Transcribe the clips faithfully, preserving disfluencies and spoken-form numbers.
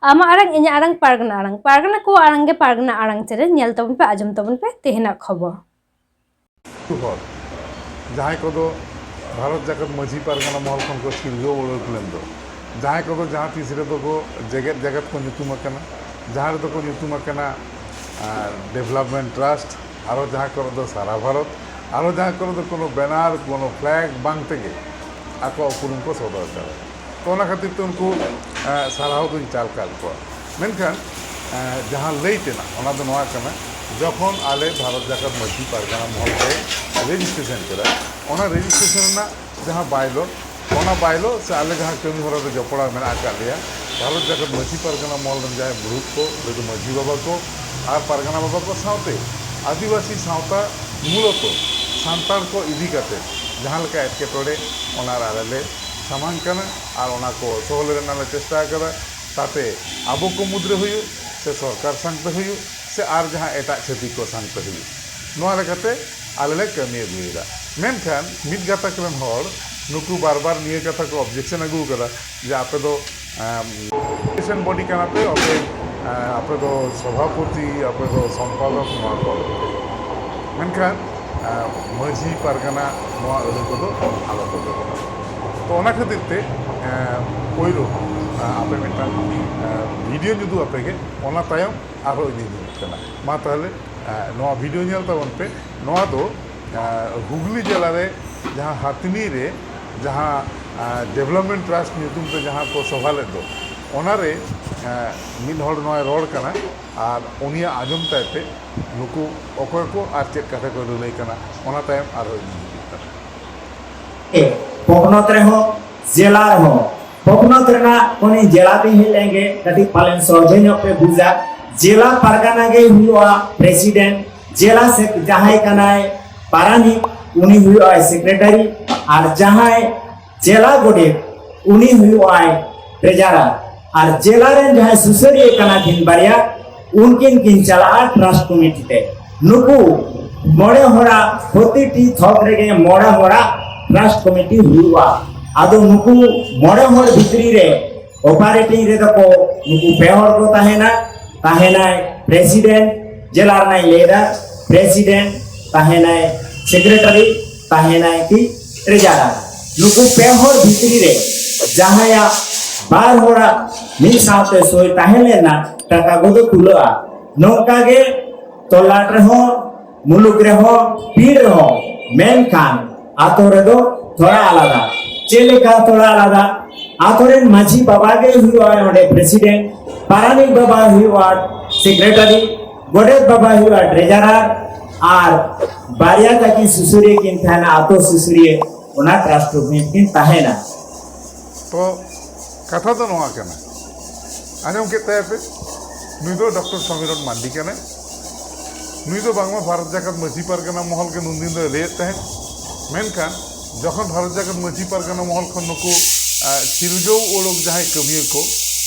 ᱟᱢᱟᱜ ᱟᱲᱟᱝ, ᱤᱧᱟᱹᱜ ᱟᱲᱟᱝ, ᱯᱟᱨᱜᱟᱱᱟ ᱟᱲᱟᱝ᱾ ᱯᱟᱨᱜᱟᱱᱟ ᱠᱚᱣᱟᱜ ᱟᱲᱟᱝ ᱜᱮ ᱯᱟᱨᱜᱟᱱᱟ ᱟᱲᱟᱝ ᱪᱮᱱᱮᱞ᱾ ᱧᱮᱞ ᱛᱟᱵᱚᱱ ᱯᱮ, ᱟᱸᱡᱚᱢ ᱛᱟᱵᱚᱱ ᱯᱮ ᱛᱮᱦᱮᱧᱟᱜ ᱠᱷᱚᱵᱚᱨ᱾ ᱦᱚᱲ, ᱡᱟᱦᱟᱸᱭ ᱠᱚᱫᱚ ᱵᱷᱟᱨᱚᱛ ᱡᱟᱠᱟᱛ ᱢᱟᱹᱡᱷᱤ ᱯᱟᱨᱜᱟᱱᱟ ᱢᱚᱦᱚᱞ ᱠᱷᱚᱱ ᱠᱚ ᱥᱤᱨᱡᱟᱹᱣ ᱩᱰᱩᱠ ᱞᱮᱱ ᱫᱚ, ᱡᱟᱦᱟᱸᱭ ᱠᱚᱫᱚ ᱡᱟᱦᱟᱸ ᱛᱤᱥ ᱨᱮᱫᱚ ᱠᱚ ᱡᱮᱜᱮᱛ ᱡᱟᱠᱟᱛ ᱠᱚ ᱧᱩᱛᱩᱢ ᱟᱠᱟᱱᱟ, ᱡᱟᱦᱟᱸ ᱨᱮᱫᱚ ᱠᱚ ᱧᱩᱛᱩᱢ ᱟᱠᱟᱱᱟ, ᱟᱨ, Development Trust, ᱟᱨᱚ ᱡᱟᱦᱟᱸ ᱠᱚᱨᱮ ᱫᱚ ᱥᱟᱨᱟ ᱵᱷᱟᱨᱚᱛ, ᱟᱨᱚ ᱡᱟᱦᱟᱸ ᱠᱚᱨᱮ ᱫᱚ ᱠᱳᱱᱳ banner, ᱠᱳᱱᱳ flag ᱵᱟᱝ ᱛᱮᱜᱮ ᱟᱠᱚᱣᱟᱜ ᱩᱯᱨᱩᱢ ᱠᱚ ᱥᱚᱫᱚᱨ ᱠᱟᱫᱟ᱾ ᱛᱚ, ᱚᱱᱟ ᱠᱷᱟᱹᱛᱤᱨ ᱛᱮ ᱩᱱᱠᱩ, ᱮ, ᱥᱟᱨᱦᱟᱣ ᱫᱩᱧ ᱪᱟᱞ ᱠᱟᱫ ᱠᱚᱣᱟ᱾ ᱢᱮᱱᱠᱷᱟᱱ, ᱮ, ᱡᱟᱦᱟᱸ ᱞᱟᱹᱭ ᱛᱮᱱᱟᱜ, ᱚᱱᱟ ᱫᱚ ᱱᱚᱣᱟ ᱠᱟᱱᱟ, ᱡᱚᱠᱷᱚᱱ ᱟᱞᱮ ᱵᱷᱟᱨᱚᱛ ᱡᱟᱠᱟᱛ ᱢᱟᱹᱡᱷᱤ ᱯᱟᱨᱜᱟᱱᱟ ᱢᱚᱦᱚᱞ ᱨᱮ registration ᱠᱮᱫᱟ, ᱚᱱᱟ registration ᱨᱮᱱᱟᱜ ᱡᱟᱦᱟᱸ bylaw, ᱚᱱᱟ bylaw ᱥᱮ ᱟᱞᱮ ᱡᱟᱦᱟᱸ ᱠᱟᱹᱢᱤ ᱦᱚᱨᱟ ᱨᱮ ᱡᱚᱯᱲᱟᱣ ᱢᱮᱱᱟᱜ ᱟᱠᱟᱫ ᱞᱮᱭᱟ, ᱵᱷᱟᱨᱚᱛ ᱡᱟᱠᱟᱛ ᱢᱟᱹᱡᱷᱤ ᱯᱟᱨᱜᱟᱱᱟ ᱢᱚᱦᱚᱞ ᱨᱮᱱ ᱡᱟᱦᱟᱸᱭ ᱢᱩᱬᱩᱫ ᱠᱚ, ᱩᱱᱠᱩ ᱫᱚ ᱢᱟᱹᱡᱷᱤ ᱵᱟᱵᱟ ᱠᱚ ᱟᱨ ᱯᱟᱨᱜᱟᱱᱟ ᱵᱟᱵᱟ ᱠᱚ ᱥᱟᱶᱛᱮ ᱟᱹᱫᱤᱵᱟᱹᱥᱤ ᱥᱟᱶᱛᱟ, ᱢᱩᱞᱚᱛᱚ ᱥᱟᱱᱛᱟᱲ ᱠᱚ ᱤᱫᱤ ᱠᱟᱛᱮ ᱡᱟᱦᱟᱸ ᱞᱮᱠᱟ ᱮᱴᱠᱮᱴᱚᱬᱮ, ᱚᱱᱟ ᱨᱮ ᱟᱞᱮ ᱞᱮ ᱥᱟᱢᱟᱝ ᱠᱟᱱᱟ ᱟᱨ ᱚᱱᱟ ᱠᱚ ᱥᱚᱦᱞᱮ ᱨᱮᱱᱟᱜ ᱞᱮ ᱪᱮᱥᱴᱟ ᱟᱠᱟᱫᱟ᱾ ᱛᱟᱛᱮ ᱟᱵᱚ ᱠᱚ ᱢᱩᱫᱽᱨᱮ ᱦᱩᱭᱩᱜ, ᱥᱮ ᱥᱚᱨᱠᱟᱨ ᱥᱟᱶᱛᱮ ᱦᱩᱭᱩᱜ, ᱥᱮ ᱟᱨ ᱡᱟᱦᱟᱸ ᱮᱴᱟᱜ ᱪᱷᱟᱹᱛᱤᱠ ᱠᱚ ᱥᱟᱶᱛᱮ ᱦᱩᱭᱩᱜ, ᱱᱚᱣᱟ ᱞᱮᱠᱟᱛᱮ ᱟᱞᱮ ᱞᱮ ᱠᱟᱹᱢᱤ ᱟᱹᱜᱩᱭᱮᱫᱟ᱾ ᱢᱮᱱᱠᱷᱟᱱ ᱢᱤᱫ ᱜᱟᱛᱟᱠ ᱨᱮᱱ ᱦᱚᱲ ᱱᱩᱠᱩ ᱵᱟᱨ ᱵᱟᱨ ᱱᱤᱭᱟᱹ ᱠᱟᱛᱷᱟ ᱠᱚ objection ᱟᱹᱜᱩ ᱟᱠᱟᱫᱟ ᱡᱮ ᱟᱯᱮ ᱫᱚ, ᱮᱢ, association body ᱠᱟᱱᱟ ᱯᱮ, ᱟᱯᱮ, ᱮ, ᱟᱯᱮ ᱫᱚ ᱥᱚᱵᱷᱟᱯᱚᱛᱤ, ᱟᱯᱮ ᱫᱚ ᱥᱚᱢᱯᱟᱫᱚᱠ, ᱱᱚᱣᱟ ᱠᱚ᱾ ᱢᱮᱱᱠᱷᱟᱱ, ᱮ, ᱢᱟᱹᱡᱷᱤ ᱯᱟᱨᱜᱟᱱᱟ ᱱᱚᱣᱟ ᱟᱹᱲᱟᱹ ᱠᱚᱫᱚ ᱟᱞᱚ ᱠᱚ ᱵᱮᱵᱚᱦᱟᱨᱟ᱾ ᱛᱚ, ᱚᱱᱟ ᱠᱷᱟᱹᱛᱤᱨ ᱛᱮ, ᱮ, ᱯᱳᱭᱞᱳ, ᱮ, ᱟᱯᱮ ᱢᱤᱫᱴᱟᱝ, ᱮ, video ᱧᱩᱫᱩ ᱟᱯᱮ ᱜᱮ, ᱚᱱᱟ ᱛᱟᱭᱚᱢ ᱟᱨᱦᱚᱸ ᱤᱧᱤᱧ ᱦᱤᱡᱩᱜ ᱠᱟᱱᱟ᱾ ᱢᱟ ᱛᱟᱦᱚᱞᱮ, ᱮ, ᱱᱚᱣᱟ video ᱧᱮᱞ ᱛᱟᱵᱚᱱ ᱯᱮ᱾ ᱱᱚᱣᱟ ᱫᱚ, ᱮ, ᱦᱩᱜᱽᱞᱤ ᱡᱮᱞᱟ ᱨᱮ ᱡᱟᱦᱟᱸ ᱦᱟᱛᱱᱤ ᱨᱮ ᱡᱟᱦᱟᱸ, ᱮ, Development Trust ᱧᱩᱛᱩᱢ ᱛᱮ ᱡᱟᱦᱟᱸ ᱠᱚ ᱥᱚᱵᱷᱟ ᱞᱮᱫ ᱫᱚ, ᱚᱱᱟᱨᱮ, ᱮ, ᱢᱤᱫ ᱦᱚᱲ ᱱᱚᱣᱟᱭ ᱨᱚᱲ ᱠᱟᱱᱟ ᱟᱨ ᱩᱱᱤᱭᱟᱜ ᱟᱸᱡᱚᱢ ᱛᱟᱭ ᱯᱮ ᱱᱩᱠᱩ ᱚᱠᱚᱭ ᱠᱚ ᱟᱨ ᱪᱮᱫ ᱠᱟᱛᱷᱟ ᱠᱚ ᱞᱟᱹᱞᱟᱹᱭ ᱠᱟᱱᱟ, ᱚᱱᱟ ᱛᱟᱭᱚᱢ ᱟᱨᱦᱚᱸ ᱤᱧᱤᱧ ᱦᱤᱡᱩᱜ ᱠᱟᱱᱟ᱾ ᱯᱚᱱᱚᱛ ᱨᱮᱦᱚᱸ, ᱡᱮᱞᱟ ᱨᱮᱦᱚᱸ, ᱯᱚᱱᱚᱛ ᱨᱮᱱᱟᱜ ᱩᱱᱤ ᱡᱮᱞᱟ ᱵᱤᱱ ᱦᱮᱡ ᱞᱮᱱᱜᱮ ᱠᱟᱹᱴᱤᱡ ᱯᱟᱞᱮᱱ ᱥᱚᱦᱡᱮ ᱧᱚᱜ ᱯᱮ ᱵᱩᱡᱟ᱾ ᱡᱮᱞᱟ ᱯᱟᱨᱜᱟᱱᱟ ᱜᱮ ᱦᱩᱭᱩᱜᱼᱟ president, ᱡᱮᱞᱟ ᱥᱮ ᱡᱟᱦᱟᱸᱭ ᱠᱟᱱᱟᱭ ᱯᱟᱨᱟᱱᱤᱠ, ᱩᱱᱤ ᱦᱩᱭᱩᱜᱼᱟᱭ secretary, ᱟᱨ ᱡᱟᱦᱟᱸᱭ ᱡᱮᱞᱟ ᱜᱚᱰᱮᱛ, ᱩᱱᱤ ᱦᱩᱭᱩᱜᱼᱟᱭ treasurer, ᱟᱨ ᱡᱮᱞᱟ ᱨᱮᱱ ᱡᱟᱦᱟᱸᱭ ᱥᱩᱥᱟᱹᱨᱤᱭᱟᱹ ᱠᱟᱱᱟ ᱠᱤᱱ ᱵᱟᱨᱭᱟ, ᱩᱱᱠᱤᱱ ᱠᱤᱱ ᱪᱟᱞᱟᱜᱼᱟ trust committee ᱛᱮ᱾ ᱱᱩᱠᱩ ᱢᱚᱬᱮ ᱦᱚᱲᱟᱜ, ᱯᱨᱚᱛᱤᱴᱤ ᱛᱷᱚᱠ ᱨᱮᱜᱮ ᱢᱚᱬᱮ ᱦᱚᱲᱟᱜ trust committee ᱦᱩᱭᱩᱜᱼᱟ᱾ ᱟᱫᱚ ᱱᱩᱠᱩ ᱢᱚᱬᱮ ᱦᱚᱲ ᱵᱷᱤᱛᱨᱤ ᱨᱮ ᱚᱯᱟᱨᱮᱴᱤᱝ ᱨᱮᱫᱚ ᱠᱚ ᱱᱩᱠᱩ ᱯᱮ ᱦᱚᱲ ᱠᱚ ᱛᱟᱦᱮᱱᱟ᱾ ᱛᱟᱦᱮᱱᱟᱭ ᱯᱨᱮᱥᱤᱰᱮᱱᱴ, ᱡᱮᱞᱟ ᱨᱮᱱᱟᱭ ᱞᱟᱹᱭᱫᱟ, ᱯᱨᱮᱥᱤᱰᱮᱱᱴ, ᱛᱟᱦᱮᱱᱟᱭ ᱥᱮᱠᱨᱮᱴᱟᱨᱤ, ᱛᱟᱦᱮᱱᱟᱭ ᱠᱤ ᱴᱨᱮᱡᱟᱨᱟᱨ᱾ ᱱᱩᱠᱩ ᱯᱮ ᱦᱚᱲ ᱵᱷᱤᱛᱨᱤ ᱨᱮ ᱡᱟᱦᱟᱸᱭᱟᱜ ᱵᱟᱨ ᱦᱚᱲᱟᱜ ᱢᱤᱫ ᱥᱟᱶᱛᱮ ᱥᱳᱭ ᱛᱟᱦᱮᱸ ᱞᱮᱱᱟ, ᱴᱟᱠᱟ ᱠᱚᱫᱚ ᱛᱩᱞᱟᱹᱜᱼᱟ᱾ ᱱᱚᱝᱠᱟ ᱜᱮ ᱛᱚᱞᱟᱴ ᱨᱮᱦᱚᱸ, ᱢᱩᱞᱩᱠ ᱨᱮᱦᱚᱸ, ᱯᱤᱲ ᱨᱮᱦᱚᱸ, ᱢᱮᱱᱠᱷᱟᱱ ᱟᱛᱳ ᱨᱮᱫᱚ ᱛᱷᱚᱲᱟ ᱟᱞᱟᱫᱟ᱾ ᱪᱮᱫ ᱞᱮᱠᱟ ᱛᱷᱚᱲᱟ ᱟᱞᱟᱫᱟ? ᱟᱛᱳ ᱨᱮᱱ ᱢᱟᱹᱡᱷᱤ ᱵᱟᱵᱟ ᱜᱮ ᱦᱩᱭᱩᱜᱼᱟ ᱚᱸᱰᱮ ᱯᱨᱮᱥᱤᱰᱮᱱᱴ, ᱯᱟᱨᱟᱱᱤᱠ ᱵᱟᱵᱟ ᱦᱩᱭᱩᱜᱼᱟ ᱥᱮᱠᱨᱮᱴᱟᱨᱤ, ᱜᱚᱰᱮᱛ ᱵᱟᱵᱟ ᱦᱩᱭᱩᱜᱼᱟ ᱴᱨᱮᱡᱟᱨᱟᱨ, ᱟᱨ ᱵᱟᱨᱭᱟ ᱛᱟᱹᱠᱤᱱ ᱥᱩᱥᱟᱹᱨᱤᱭᱟᱹ ᱠᱤᱱ ᱛᱟᱦᱮᱱᱟ ᱟᱛᱳ ᱥᱩᱥᱟᱹᱨᱤᱭᱟᱹ, ᱚᱱᱟ ᱴᱨᱟᱥᱴ ᱨᱩᱢ ᱠᱤᱱ ᱛᱟᱦᱮᱱᱟ᱾ ᱛᱚ ᱠᱟᱛᱷᱟ ᱫᱚ ᱱᱚᱣᱟ ᱠᱟᱱᱟ, ᱟᱸᱡᱚᱢ ᱠᱮᱫ ᱛᱟᱭᱟ ᱯᱮ, ᱱᱩᱭ ᱫᱚ ᱰᱚᱠᱴᱚᱨ ᱥᱚᱢᱤᱨᱚᱱ ᱢᱟᱱᱰᱤ ᱠᱟᱱᱟᱭ᱾ ᱱᱩᱭ ᱫᱚ ᱵᱟᱝᱢᱟ ᱵᱷᱟᱨᱚᱛ ᱡᱟᱠᱟᱛ ᱢᱟᱹᱡᱷᱤ ᱯᱟᱨᱜᱟᱱᱟ ᱢᱚᱦᱚᱞ ᱜᱮ ᱱᱩᱱᱫᱤᱱ ᱫᱚᱭ ᱞᱟᱹᱭᱮᱫ ᱛᱟᱦᱮᱸᱫ, ᱢᱮᱱᱠᱷᱟᱱ ᱡᱚᱠᱷᱚᱱ ᱵᱷᱟᱨᱚᱛ ᱡᱟᱠᱟᱛ ᱢᱟᱹᱡᱷᱤ ᱯᱟᱨᱜᱟᱱᱟ ᱢᱚᱦᱚᱞ ᱠᱷᱚᱱ ᱱᱩᱠᱩ ᱟᱸ, ᱥᱤᱞᱜᱟᱹᱣ ᱚᱰᱚᱠ ᱡᱟᱦᱟᱸᱭ ᱠᱟᱹᱢᱤᱭᱟᱹ ᱠᱚ,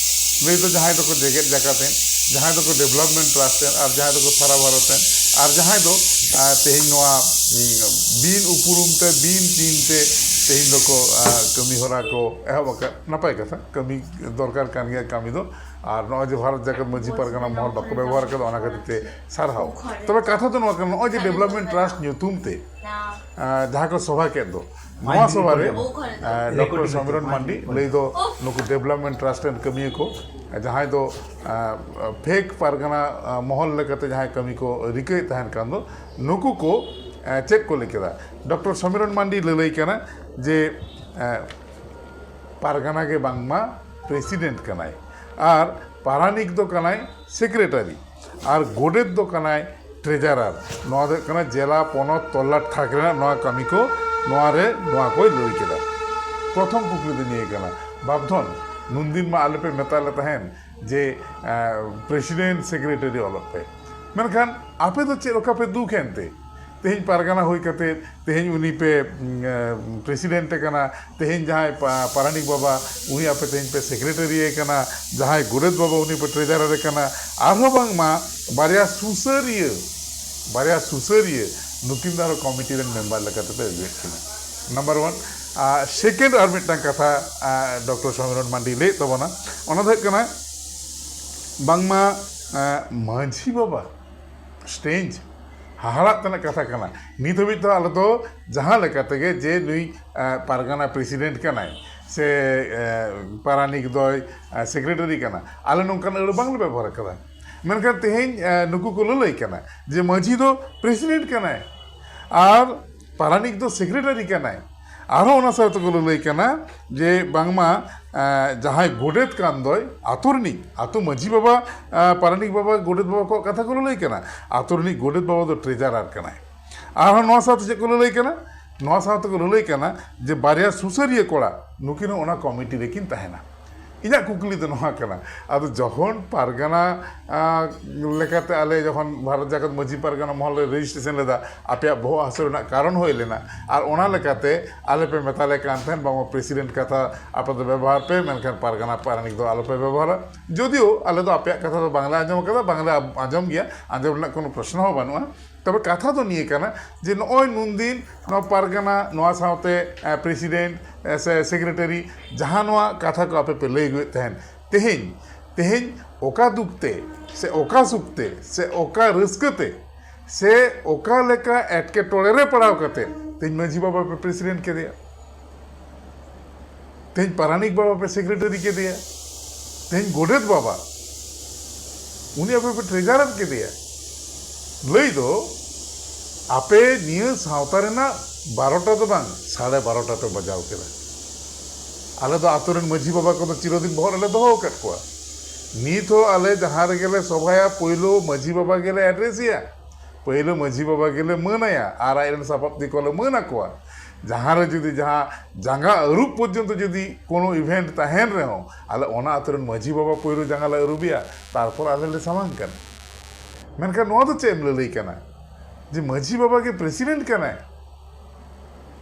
ᱞᱟᱹᱭ ᱫᱚ ᱡᱟᱦᱟᱸᱭ ᱫᱚᱠᱚ ᱡᱮᱜᱮᱛ ᱡᱟᱠᱟᱛ ᱮᱱ, ᱡᱟᱦᱟᱸᱭ ᱫᱚᱠᱚ ᱰᱮᱵᱷᱞᱚᱯᱢᱮᱱᱴ ᱴᱨᱟᱥᱴ ᱮᱱ, ᱟᱨ ᱡᱟᱦᱟᱸᱭ ᱫᱚᱠᱚ ᱥᱟᱨᱟ ᱵᱷᱟᱨᱚᱛ ᱮᱱ, ᱟᱨ ᱡᱟᱦᱟᱸᱭ ᱫᱚ ᱟᱸ, ᱛᱮᱦᱮᱧ ᱱᱚᱣᱟ ᱩᱸ, ᱵᱤᱱ ᱩᱯᱨᱩᱢ ᱛᱮ, ᱵᱤᱱ ᱪᱤᱱ ᱛᱮ ᱛᱮᱦᱮᱧ ᱫᱚᱠᱚ ᱟᱸ, ᱠᱟᱹᱢᱤ ᱦᱚᱨᱟ ᱠᱚ ᱮᱦᱚᱵ ᱟᱠᱟᱫ᱾ ᱱᱟᱯᱟᱭ ᱠᱟᱛᱷᱟ, ᱠᱟᱹᱢᱤ ᱫᱚᱨᱠᱟᱨ ᱠᱟᱱ ᱜᱮᱭᱟ ᱠᱟᱹᱢᱤ ᱫᱚ᱾ ᱟᱨ ᱱᱚᱜᱼᱚᱭ ᱡᱮ ᱵᱷᱟᱨᱚᱛ ᱡᱟᱠᱟᱛ ᱢᱟᱹᱡᱷᱤ ᱯᱟᱨᱜᱟᱱᱟ ᱢᱚᱦᱚᱞ ᱵᱟᱠᱚ ᱵᱮᱵᱚᱦᱟᱨ ᱠᱟᱫᱟ, ᱚᱱᱟ ᱠᱷᱟᱹᱛᱤᱨ ᱛᱮ ᱥᱟᱨᱦᱟᱣ᱾ ᱛᱚᱵᱮ ᱠᱟᱛᱷᱟ ᱫᱚ ᱱᱚᱣᱟ ᱠᱟᱱᱟ, ᱱᱚᱜᱼᱚᱭ ᱡᱮ ᱰᱮᱵᱷᱞᱚᱯᱢᱮᱱᱴ ᱴᱨᱟᱥᱴ ᱧᱩᱛᱩᱢ ᱛᱮ ᱟᱸ, ᱡᱟᱦᱟᱸ ᱠᱚ ᱥᱚᱵᱷᱟ ᱠᱮᱫ ᱫᱚ, ᱱᱚᱣᱟ ᱥᱚᱵᱷᱟ ᱨᱮ ᱰᱚᱠᱴᱚᱨ ᱥᱚᱢᱤᱨᱚᱱ ᱢᱟᱱᱰᱤ ᱞᱟᱹᱭ ᱫᱚ ᱱᱩᱠᱩ ᱰᱮᱵᱷᱞᱚᱯᱢᱮᱱᱴ ᱴᱨᱟᱥᱴ ᱨᱮᱱ ᱠᱟᱹᱢᱤᱭᱟᱹ ᱠᱚ, ᱡᱟᱦᱟᱸᱭ ᱫᱚ ᱯᱷᱮᱠ ᱯᱟᱨᱜᱟᱱᱟ ᱟᱸ, ᱢᱚᱦᱚᱞ ᱞᱮᱠᱟᱛᱮ ᱡᱟᱦᱟᱸᱭ ᱠᱟᱹᱢᱤ ᱠᱚ ᱨᱤᱠᱟᱹᱭᱮᱫ ᱛᱟᱦᱮᱱ ᱠᱟᱱ ᱫᱚ, ᱱᱩᱠᱩ ᱠᱚ ᱟᱸ, ᱪᱮᱫ ᱠᱚ ᱞᱟᱹᱭ ᱠᱮᱫᱟ? ᱰᱚᱠᱴᱚᱨ ᱥᱚᱢᱤᱨᱚᱱ ᱢᱟᱱᱰᱤ ᱞᱟᱹᱞᱟᱹᱭ ᱠᱟᱱᱟ ᱡᱮ ᱟᱸ, ᱯᱟᱨᱜᱟᱱᱟ ᱜᱮ ᱵᱟᱝᱢᱟ ᱯᱨᱮᱥᱤᱰᱮᱱᱴ ᱠᱟᱱᱟᱭ, ᱟᱨ ᱯᱟᱨᱟᱱᱤᱠ ᱫᱚ ᱠᱟᱱᱟᱭ ᱥᱮᱠᱨᱮᱴᱟᱨᱤ, ᱟᱨ ᱜᱚᱰᱮᱛ ᱫᱚ ᱠᱟᱱᱟᱭ ᱴᱨᱮᱡᱟᱨᱟᱨ᱾ ᱱᱚᱣᱟ ᱫᱚ ᱦᱩᱭᱩᱜ ᱠᱟᱱᱟ ᱡᱮᱞᱟ, ᱯᱚᱱᱚᱛ, ᱛᱚᱞᱞᱟᱴ ᱛᱷᱟᱠ ᱨᱮᱱᱟᱜ ᱱᱚᱣᱟ ᱠᱟᱹᱢᱤ ᱠᱚ, ᱱᱚᱣᱟ ᱨᱮ ᱱᱚᱣᱟ ᱠᱚᱭ ᱞᱟᱹᱭ ᱠᱮᱫᱟ᱾ ᱯᱨᱚᱛᱷᱚᱢ ᱠᱩᱠᱞᱤ ᱫᱚ ᱱᱤᱭᱟᱹ ᱠᱟᱱᱟ, ᱵᱟᱯᱫᱷᱚᱱ, ᱱᱩᱱᱫᱤᱱ ᱢᱟ ᱟᱞᱮ ᱯᱮ ᱢᱮᱛᱟ ᱞᱮ ᱛᱟᱦᱮᱱ ᱡᱮ ᱯᱨᱮᱥᱤᱰᱮᱱᱴ ᱥᱮᱠᱨᱮᱴᱟᱨᱤ ᱚᱞᱚᱜ ᱯᱮ, ᱢᱮᱱᱠᱷᱟᱱ ᱟᱯᱮ ᱫᱚ ᱪᱮᱫ ᱞᱮᱠᱟ ᱯᱮ ᱫᱩᱠ ᱮᱱ ᱛᱮ? ᱛᱮᱦᱮᱧ ᱯᱟᱨᱜᱟᱱᱟ ᱦᱩᱭ ᱠᱟᱛᱮ ᱛᱮᱦᱮᱧ ᱩᱱᱤ ᱯᱮ ᱯᱨᱮᱥᱤᱰᱮᱱᱴ ᱮ ᱠᱟᱱᱟ, ᱛᱮᱦᱮᱧ ᱡᱟᱦᱟᱸᱭ ᱯᱟ- ᱯᱟᱨᱟᱱᱤᱠ ᱵᱟᱵᱟ, ᱩᱱᱤ ᱟᱯᱮ ᱛᱮᱦᱮᱧ ᱯᱮ ᱥᱮᱠᱨᱮᱴᱟᱨᱤ ᱮ ᱠᱟᱱᱟ, ᱡᱟᱦᱟᱸᱭ ᱜᱚᱰᱮᱛ ᱵᱟᱵᱟ, ᱩᱱᱤ ᱯᱮ ᱴᱨᱮᱡᱟᱨᱟᱨ ᱮ ᱠᱟᱱᱟ, ᱟᱨᱦᱚᱸ ᱵᱟᱝᱢᱟ ᱵᱟᱨᱭᱟ ᱥᱩᱥᱟᱹᱨᱤᱭᱟᱹ, ᱵᱟᱨᱭᱟ ᱥᱩᱥᱟᱹᱨᱤᱭᱟᱹ ᱱᱩᱠᱤᱱ ᱫᱚ ᱟᱨᱚ ᱠᱚᱢᱤᱴᱤ ᱨᱮᱱ ᱢᱮᱢᱵᱟᱨ ᱞᱮᱠᱟᱛᱮ ᱯᱮ ᱟᱹᱜᱩᱭᱮᱫ ᱠᱤᱱᱟ᱾ Number one. ᱟᱨ ᱥᱮᱠᱮᱱᱰ ᱟᱨ ᱢᱤᱫᱴᱟᱝ ᱠᱟᱛᱷᱟ ᱰᱚᱠᱴᱚᱨ ᱥᱚᱢᱤᱨᱚᱱ ᱢᱟᱱᱰᱤ ᱞᱟᱹᱭᱮᱫ ᱛᱟᱵᱚᱱᱟ, ᱚᱱᱟ ᱫᱚ ᱦᱩᱭᱩᱜ ᱠᱟᱱᱟ ᱵᱟᱝᱢᱟ ᱢᱟᱹᱡᱷᱤ ᱵᱟᱵᱟ ᱥᱴᱮᱧᱡᱽ ᱦᱟᱦᱟᱲᱟᱜ ᱛᱮᱱᱟᱜ ᱠᱟᱛᱷᱟ ᱠᱟᱱᱟ᱾ ᱱᱤᱛ ᱦᱟᱹᱵᱤᱡ ᱛᱮ ᱟᱞᱮ ᱫᱚ ᱡᱟᱦᱟᱸ ᱞᱮᱠᱟ ᱛᱮᱜᱮ ᱡᱮ ᱱᱩᱭ ᱯᱟᱨᱜᱟᱱᱟ ᱯᱨᱮᱥᱤᱰᱮᱱᱴ ᱠᱟᱱᱟᱭ ᱥᱮ ᱯᱟᱨᱟᱱᱤᱠ ᱫᱚᱭ ᱥᱮᱠᱨᱮᱴᱟᱨᱤ ᱠᱟᱱᱟ, ᱟᱞᱮ ᱱᱚᱝᱠᱟᱱ ᱟᱹᱲᱟᱹ ᱵᱟᱝᱞᱮ ᱵᱮᱵᱚᱦᱟᱨ ᱠᱟᱫᱟ᱾ ᱢᱮᱱᱠᱷᱟᱱ ᱛᱮᱦᱮᱧ ᱱᱩᱠᱩ ᱠᱚ ᱞᱟᱹᱞᱟᱹᱭ ᱠᱟᱱᱟ ᱡᱮ ᱢᱟᱹᱡᱷᱤ ᱫᱚ ᱯᱨᱮᱥᱤᱰᱮᱱᱴ ᱠᱟᱱᱟᱭ ᱟᱨ ᱯᱟᱨᱟᱱᱤᱠ ᱫᱚ ᱥᱮᱠᱨᱮᱴᱟᱨᱤ ᱠᱟᱱᱟᱭ᱾ ᱟᱨᱦᱚᱸ ᱚᱱᱟ ᱥᱟᱶ ᱛᱮᱠᱚ ᱞᱟᱹᱞᱟᱹᱭ ᱠᱟᱱᱟ ᱡᱮ ᱵᱟᱝᱢᱟ ᱡᱟᱦᱟᱸᱭ ᱜᱚᱰᱮᱛ ᱠᱟᱱ ᱫᱚᱭ ᱟᱛᱳ ᱨᱤᱱᱤᱡ, ᱟᱛᱳ ᱢᱟᱹᱡᱷᱤ ᱵᱟᱵᱟ, ᱯᱟᱨᱟᱱᱤᱠ ᱵᱟᱵᱟ, ᱜᱚᱰᱮᱛ ᱵᱟᱵᱟ ᱠᱚᱣᱟᱜ ᱠᱟᱛᱷᱟ ᱠᱚ ᱞᱟᱹᱞᱟᱹᱭ ᱠᱟᱱᱟ, ᱟᱛᱳ ᱨᱤᱱᱤᱡ ᱜᱚᱰᱮᱛ ᱵᱟᱵᱟ ᱫᱚ ᱴᱨᱮᱡᱟᱨᱟᱨ ᱠᱟᱱᱟᱭ᱾ ᱟᱨᱦᱚᱸ ᱱᱚᱣᱟ ᱥᱟᱶᱛᱮ ᱪᱮᱫ ᱠᱚ ᱞᱟᱹᱞᱟᱹᱭ ᱠᱟᱱᱟ? ᱱᱚᱣᱟ ᱥᱟᱶᱛᱮ ᱠᱚ ᱞᱟᱹᱞᱟᱹᱭ ᱠᱟᱱᱟ ᱡᱮ ᱵᱟᱨᱭᱟ ᱥᱩᱥᱟᱹᱨᱤᱭᱟᱹ ᱠᱚᱲᱟ ᱱᱩᱠᱤᱱ ᱦᱚᱸ ᱚᱱᱟ ᱠᱚᱢᱤᱴᱤ ᱨᱮᱠᱤᱱ ᱛᱟᱦᱮᱱᱟ᱾ ᱤᱧᱟᱹᱜ ᱠᱩᱠᱞᱤ ᱫᱚ ᱱᱚᱣᱟ ᱠᱟᱱᱟ, ᱟᱫᱚ ᱡᱚᱠᱷᱚᱱ ᱯᱟᱨᱜᱟᱱᱟ ᱞᱮᱠᱟᱛᱮ ᱟᱞᱮ ᱡᱚᱠᱷᱚᱱ ᱵᱷᱟᱨᱚᱛ ᱡᱟᱠᱟᱛ ᱢᱟᱹᱡᱷᱤ ᱯᱟᱨᱜᱟᱱᱟ ᱢᱚᱦᱚᱞ ᱨᱮ ᱨᱮᱡᱤᱥᱴᱨᱮᱥᱚᱱ ᱞᱮᱫᱟ, ᱟᱯᱮᱭᱟᱜ ᱵᱚᱦᱚᱜ ᱦᱟᱹᱥᱩ ᱨᱮᱱᱟᱜ ᱠᱟᱨᱚᱱ ᱦᱩᱭ ᱞᱮᱱᱟ, ᱟᱨ ᱚᱱᱟ ᱞᱮᱠᱟᱛᱮ ᱟᱞᱮ ᱯᱮ ᱢᱮᱛᱟ ᱞᱮ ᱠᱟᱱ ᱛᱟᱦᱮᱸᱫ ᱵᱟᱝᱢᱟ ᱯᱨᱮᱥᱤᱰᱮᱱᱴ ᱠᱟᱛᱷᱟ ᱟᱯᱮ ᱫᱚ ᱵᱮᱵᱚᱦᱟᱨ ᱯᱮ, ᱢᱮᱱᱠᱷᱟᱱ ᱯᱟᱨᱜᱟᱱᱟ ᱯᱟᱨᱟᱱᱤᱠ ᱫᱚ ᱟᱞᱚ ᱯᱮ ᱵᱮᱵᱚᱦᱟᱨᱟ᱾ ᱡᱚᱫᱤᱭᱳ ᱟᱞᱮ ᱫᱚ ᱟᱯᱮᱭᱟᱜ ᱠᱟᱛᱷᱟ ᱫᱚ ᱵᱟᱝᱞᱮ ᱟᱸᱡᱚᱢ ᱟᱠᱟᱫᱟ, ᱵᱟᱝᱞᱮ ᱟᱸᱡᱚᱢ ᱜᱮᱭᱟ, ᱟᱸᱡᱚᱢ ᱨᱮᱱᱟᱜ ᱠᱳᱱᱳ ᱯᱨᱚᱥᱱᱚ ᱦᱚᱸ ᱵᱟᱹᱱᱩᱜᱼᱟ᱾ ᱛᱚᱵᱮ ᱠᱟᱛᱷᱟ ᱫᱚ ᱱᱤᱭᱟᱹ ᱠᱟᱱᱟ ᱡᱮ ᱱᱚᱜᱼᱚᱭ ᱱᱩᱱᱫᱤᱱ ᱱᱚᱣᱟ ᱯᱟᱨᱜᱟᱱᱟ, ᱱᱚᱣᱟ ᱥᱟᱶᱛᱮ ᱯᱨᱮᱥᱤᱰᱮᱱᱴ ᱥᱮ ᱥᱮᱠᱨᱮᱴᱟᱨᱤ ᱡᱟᱦᱟᱸ ᱱᱚᱣᱟ ᱠᱟᱛᱷᱟ ᱠᱚ ᱟᱯᱮ ᱯᱮ ᱞᱟᱹᱭ ᱟᱹᱜᱩᱭᱮᱫ ᱛᱟᱦᱮᱸᱱ, ᱛᱮᱦᱮᱧ, ᱛᱮᱦᱮᱧ ᱚᱠᱟ ᱫᱩᱠ ᱛᱮ ᱥᱮ ᱚᱠᱟ ᱥᱩᱠ ᱛᱮ ᱥᱮ ᱚᱠᱟ ᱨᱟᱹᱥᱠᱟᱹ ᱛᱮ ᱥᱮ ᱚᱠᱟ ᱞᱮᱠᱟ ᱮᱴᱠᱮᱴᱚᱬᱮ ᱨᱮ ᱯᱟᱲᱟᱣ ᱠᱟᱛᱮ ᱛᱮᱦᱮᱧ ᱢᱟᱹᱡᱷᱤ ᱵᱟᱵᱟ ᱯᱮ ᱯᱨᱮᱥᱤᱰᱮᱱᱴ ᱠᱮᱫᱮᱭᱟ? ᱛᱮᱦᱮᱧ ᱯᱟᱨᱟᱱᱤᱠ ᱵᱟᱵᱟ ᱯᱮ ᱥᱮᱠᱨᱮᱴᱟᱨᱤ ᱠᱮᱫᱮᱭᱟ, ᱛᱮᱦᱮᱧ ᱜᱚᱰᱮᱛ ᱵᱟᱵᱟ, ᱩᱱᱤ ᱟᱯᱮ ᱯᱮ ᱴᱨᱮᱡᱟᱨᱟᱨ ᱠᱮᱫᱮᱭᱟ᱾ ᱞᱟᱹᱭ ᱫᱚ ᱟᱯᱮ ᱱᱤᱭᱟᱹ ᱥᱟᱶᱛᱟ ᱨᱮᱱᱟᱜ ᱵᱟᱨᱚᱴᱟ ᱫᱚ ᱵᱟᱝ, ᱥᱟᱲᱮ ᱵᱟᱨᱚᱴᱟ ᱯᱮ ᱵᱟᱡᱟᱣ ᱠᱮᱫᱟ᱾ ᱟᱞᱮ ᱫᱚ ᱟᱛᱳ ᱨᱮᱱ ᱢᱟᱹᱡᱷᱤ ᱵᱟᱵᱟ ᱠᱚᱫᱚ ᱪᱤᱨᱚᱫᱤᱱ ᱵᱚᱦᱚᱜ ᱨᱮᱞᱮ ᱫᱚᱦᱚ ᱟᱠᱟᱫ ᱠᱚᱣᱟ᱾ ᱱᱤᱛ ᱦᱚᱸ ᱟᱞᱮ ᱡᱟᱦᱟᱸ ᱨᱮᱜᱮ ᱞᱮ ᱥᱚᱵᱷᱟᱭᱟ, ᱯᱳᱭᱞᱳ ᱢᱟᱹᱡᱷᱤ ᱵᱟᱵᱟ ᱜᱮᱞᱮ ᱮᱰᱨᱮᱥᱮᱭᱟ, ᱯᱳᱭᱞᱳ ᱢᱟᱹᱡᱷᱤ ᱵᱟᱵᱟ ᱜᱮᱞᱮ ᱢᱟᱹᱱᱟᱭᱟ ᱟᱨ ᱟᱡ ᱨᱮᱱ ᱥᱟᱯᱟᱵ ᱛᱮ ᱠᱚᱞᱮ ᱢᱟᱹᱱ ᱟᱠᱚᱣᱟ᱾ ᱡᱟᱦᱟᱸ ᱨᱮ ᱡᱩᱫᱤ ᱡᱟᱦᱟᱸ ᱡᱟᱸᱜᱟ ᱟᱹᱨᱩᱵ ᱯᱚᱨᱡᱚᱱᱛᱚ ᱡᱩᱫᱤ ᱠᱳᱱᱳ ᱤᱵᱷᱮᱱᱴ ᱛᱟᱦᱮᱱ ᱨᱮᱦᱚᱸ, ᱟᱞᱮ ᱚᱱᱟ ᱟᱛᱳ ᱨᱮᱱ ᱢᱟᱹᱡᱷᱤ ᱵᱟᱵᱟ ᱯᱳᱭᱞᱳ ᱡᱟᱸᱜᱟ ᱞᱮ ᱟᱹᱨᱩᱵᱮᱭᱟ, ᱛᱟᱨᱯᱚᱨ ᱟᱞᱮ ᱞᱮ ᱥᱟᱢᱟᱝ ᱠᱟᱱᱟ᱾ ᱢᱮᱱᱠᱷᱟᱱ ᱱᱚᱣᱟ ᱫᱚ ᱪᱮᱫ ᱮᱢ ᱞᱟᱹᱞᱟᱹᱭ ᱠᱟᱱᱟ ᱡᱮ ᱢᱟᱹᱡᱷᱤ ᱵᱟᱵᱟ ᱜᱮ ᱯᱨᱮᱥᱤᱰᱮᱱᱴ ᱠᱟᱱᱟᱭ?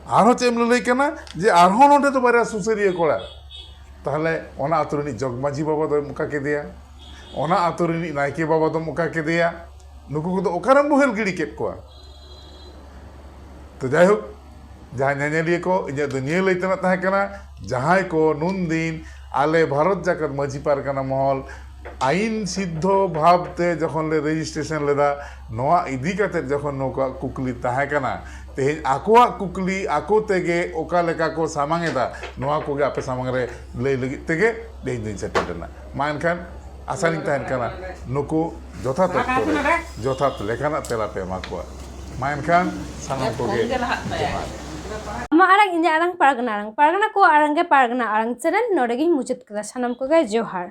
ᱟᱨᱦᱚᱸ ᱪᱮᱫ ᱮᱢ ᱞᱟᱹᱞᱟᱹᱭ ᱠᱟᱱᱟ ᱡᱮ ᱟᱨᱦᱚᱸ ᱱᱚᱰᱮ ᱫᱚ ᱵᱟᱨᱭᱟ ᱥᱩᱥᱟᱹᱨᱤᱭᱟᱹ ᱠᱚᱲᱟ, ᱛᱟᱦᱞᱮ ᱚᱱᱟ ᱟᱛᱳ ᱨᱤᱱᱤᱡ ᱡᱚᱜᱽ ᱢᱟᱹᱡᱷᱤ ᱵᱟᱵᱟ ᱫᱚᱢ ᱚᱠᱟ ᱠᱮᱫᱮᱭᱟ? ᱚᱱᱟ ᱟᱛᱳ ᱨᱤᱱᱤᱡ ᱱᱟᱭᱠᱮ ᱵᱟᱵᱟ ᱫᱚᱢ ᱚᱠᱟ ᱠᱮᱫᱮᱭᱟ? ᱱᱩᱠᱩ ᱠᱚᱫᱚ ᱚᱠᱟᱨᱮᱢ ᱵᱳᱦᱮᱞ ᱜᱤᱰᱤ ᱠᱮᱫ ᱠᱚᱣᱟ? ᱛᱚ ᱡᱟᱭᱦᱳᱠ, ᱡᱟᱦᱟᱸ ᱧᱮᱧᱮᱞᱤᱭᱟᱹ ᱠᱚ, ᱤᱧᱟᱹᱜ ᱫᱚ ᱱᱤᱭᱟᱹ ᱞᱟᱹᱭ ᱛᱮᱱᱟᱜ ᱛᱟᱦᱮᱸ ᱠᱟᱱᱟ, ᱡᱟᱦᱟᱸᱭ ᱠᱚ ᱱᱩᱱᱫᱤᱱ ᱟᱞᱮ ᱵᱷᱟᱨᱚᱛ ᱡᱟᱠᱟᱛ ᱢᱟᱹᱡᱷᱤ ᱯᱟᱨᱜᱟᱱᱟ ᱢᱚᱦᱚᱞ ᱟᱭᱤᱱ ᱥᱤᱫᱽᱫᱷᱚ ᱵᱷᱟᱵᱽ ᱛᱮ ᱡᱚᱠᱷᱚᱱ ᱞᱮ ᱨᱮᱡᱤᱥᱴᱨᱮᱥᱚᱱ ᱞᱮᱫᱟ, ᱱᱚᱣᱟ ᱤᱫᱤ ᱠᱟᱛᱮ ᱡᱚᱠᱷᱚᱱ ᱱᱩᱠᱩᱣᱟᱜ ᱠᱩᱠᱞᱤ ᱛᱟᱦᱮᱸ ᱠᱟᱱᱟ, ᱛᱮᱦᱮᱧ ᱟᱠᱚᱣᱟᱜ ᱠᱩᱠᱞᱤ ᱟᱠᱚ ᱛᱮᱜᱮ ᱚᱠᱟ ᱞᱮᱠᱟ ᱠᱚ ᱥᱟᱢᱟᱝ ᱮᱫᱟ, ᱱᱚᱣᱟ ᱠᱚᱜᱮ ᱟᱯᱮ ᱥᱟᱢᱟᱝ ᱨᱮ ᱞᱟᱹᱭ ᱞᱟᱹᱜᱤᱫ ᱛᱮᱜᱮ ᱛᱮᱦᱮᱧ ᱫᱚᱧ ᱥᱮᱴᱮᱨ ᱞᱮᱱᱟ᱾ ᱢᱟ ᱮᱱᱠᱷᱟᱱ ᱟᱥᱟᱧ ᱛᱟᱦᱮᱱ ᱠᱟᱱᱟ ᱱᱩᱠᱩ ᱡᱚᱛᱷᱟᱛ ᱚᱠᱛᱚ ᱨᱮ ᱡᱚᱛᱷᱟᱛ ᱞᱮᱠᱟᱱᱟᱜ ᱛᱮᱞᱟ ᱯᱮ ᱮᱢᱟ ᱠᱚᱣᱟ᱾ ᱢᱟ ᱮᱱᱠᱷᱟᱱ ᱥᱟᱱᱟᱢ ᱠᱚᱜᱮ ᱡᱚᱦᱟᱨ᱾ ᱟᱢᱟᱜ ᱟᱲᱟᱝ ᱤᱧᱟᱹᱜ ᱟᱲᱟᱝ ᱯᱟᱨᱜᱟᱱᱟ ᱟᱲᱟᱝ ᱯᱟᱨᱜᱟᱱᱟ ᱠᱚᱣᱟᱜ ᱟᱲᱟᱝ ᱜᱮ ᱯᱟᱨᱜᱟᱱᱟ ᱟᱲᱟᱝ ᱪᱮᱱᱮᱞ ᱱᱚᱰᱮ ᱜᱤᱧ ᱢᱩᱪᱟᱹᱫ ᱠᱮᱫᱟ᱾ ᱥᱟᱱᱟᱢ ᱠᱚᱜᱮ ᱡᱚᱦᱟᱨ᱾